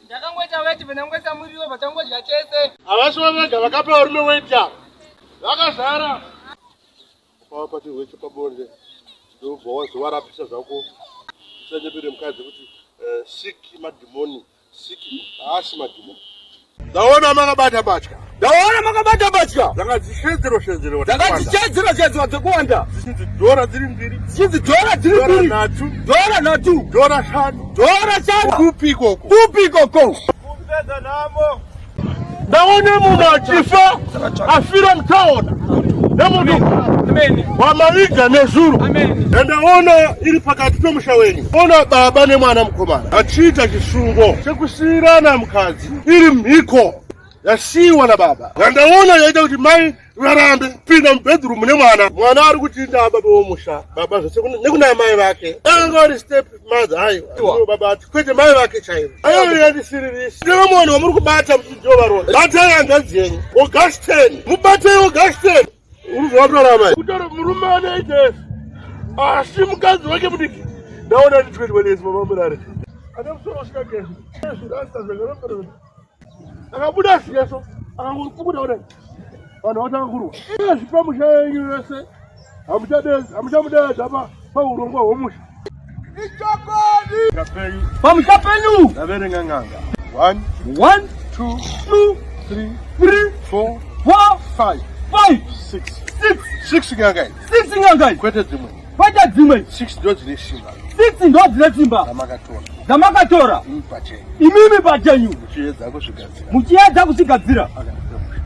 Ndakangoita weti venangoisa muriwo vatangodya tese. Havasi vega vakapa varume weti ava. Vakazara. Ukavapa chirwere chepabonde ndobva wazovarapisa zvako. Usanyepere mukadzi kuti eh, sick madhimoni sick haasi madhimoni. Ndaona makabata batya. Ndaona makabata batya. Dzanga dzichedzero shedzero. Dzanga dzichedzero shedzero dzekuwanda. Dzichinzi dhora dziri mbiri. Dzichinzi dhora dziri mbiri. Nhatu. Dhora nhatu. Dhora shanu. Dhora shanu. Kupi ikoko? Kupi ikoko? Kupedza nhamo. Ndaona munhu achifa afira mutaona nemunhu wamaviga nezuro ndandaona iri pakati pemusha wenyu ona baba nemwana mukomana achiita chisungo chekusiyirana mukadzi iri mhiko yasiyiwa nababa ndandaona yaita kuti mai varambe kupinda mubedroom nemwana mwana ari kuti ndaa baba womusha baba zvese nekuna amai vake anga ari step mother aiwa baba ati kwete mai vake chaivo ayo yandisiririsi ndinomuona wamuri kubata muchidiwa varona batai hanzvadzi yenyu augustin mubatei augustin urikuzovatora amai kutora murume ane aids asi mukadzi wake mudiki ndaona ndi 21 years mama murare ane musoro usingagezi zvirasta zvakarambira akabuda ziyeso akangopukuta kudai vanhu vatanga kurwa izvi pamusha yenyu yese hamuchamudeedza paurongwa hwomusha Ichokwadi. Pamusha penyu. Ndaverenga n'anga. 1 1 2 2 3 3 4 4 5 5 6 6 6 n'anga idzi. 6 n'anga idzi. Kwete dzimwe. Kwete dzimwe. 6 ndo dzine simba. 6 ndo dzine simba. Dzamakatora. Dzamakatora. Imi pachenyu. Imimi pachenyu. Muchiedza kuzvigadzira. Muchiedza kuzvigadzira.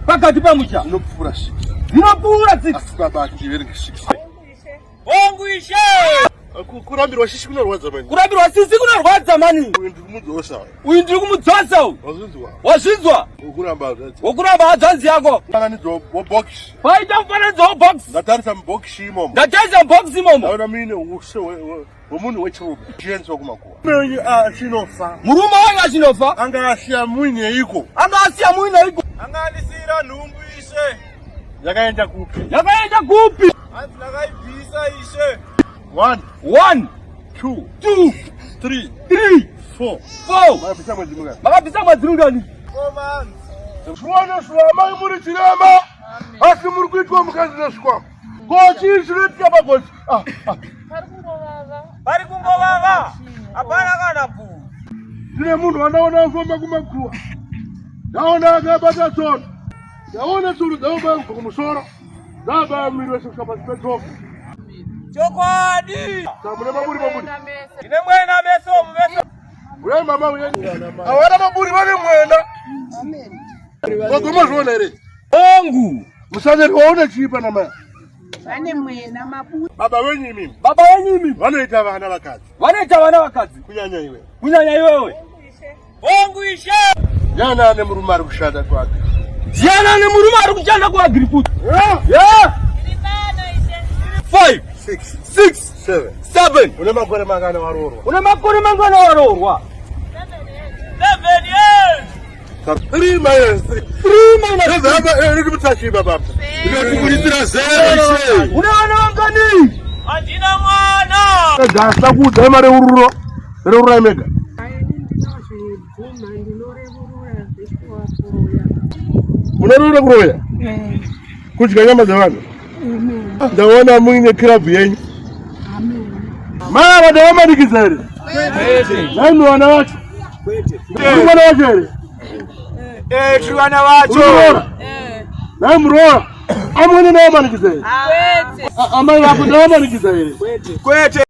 Pakati pamusha. Dzinopfuura 6. Dzinopfuura 6. Asi baba ativerenge 6. Hongu ishe. Kurambirwa sisi kunorwadza mani. Kurambirwa sisi kunorwadza mani. Uyu ndiri kumudzosa. Uyu ndiri kumudzosa uyu. Wazvinzwa? Wazvinzwa? Wokuramba hanzvadzi. Wokuramba hanzvadzi yako. Mufananidzo webox. Paita mufananidzo webox. Ndatarisa mubox imomo. Ndatarisa mubox imomo. Ndaona muine use hwemunhu wechirume. Chiendeswa kumakuva. Murume achinofa. Murume wangu achinofa. Anga asiya muineiko? Anga asiya muineiko? Anga andisiira nhumbu ishe. Yakaenda kupi? Yakaenda kupi? Hanzi ndakaibvisa ishe. 1 1 2 2 3 3 4 4. Makabvisa mwedzi mungani? Makabvisa mwedzi mungani? 4 months. Shuwa neshuwa amai muri chirema. Asi muri kuitwa mukadzi nesvikwambo. Ko chii chinoitika pagozi? Ah, ah. Pari kungovava. Pari kungovava. Hapana kana bvuu. Ndine munhu wandaona afamba kumakuwa. Ndaona akabata tsono. Ndaona tsono dzakabaya kubva kumusoro. Dzabaya muviri wese kusvika pasi petsoka. Chokwadi. Mune maburi maburi. Ndine mwena meso mumeso. Uyai mama uyai. Havana maburi vane mwena. Amen. Wagoma zviona here? Hongu. Musanyeri waona chii pana mai? Vane mwena maburi. Baba venyu imimi. Baba venyu imimi. Vanoita vana vakadzi. Vanoita vana vakadzi. Kunyanya iwe. Kunyanya iwewe. Hongu ishe. Ndiani ane murume ari kushanda kuagri? Ndiani ane murume ari kushanda kuagriculture? Yeah. Yeah. 5 6 6 7 7. Une makore mangana waroorwa? Une makore mangana waroorwa? 7 years. 3 minus 3. 3 minus 3. Baba, eh, uri kutachi baba. Ndinokukurudzira zero ishe. Une vana vangani? Handina mwana. Gasa kuudza mareururo. Reururai mega. Ndinozvibvuma ndinorevurura zveshuwa kuroya. Unorevura kuroya? Eh. Kudya nyama dzevanhu? Ndaona muine club yenyu. Mai ava ndavamanikidza here? Naimi vana vacho? Uri mwana wacho here? Eh, tiri vana vacho. Muroora? Nai muroora? Amwene ndavamanikidza here? Amai vako ndavamanikidza here? Kwete.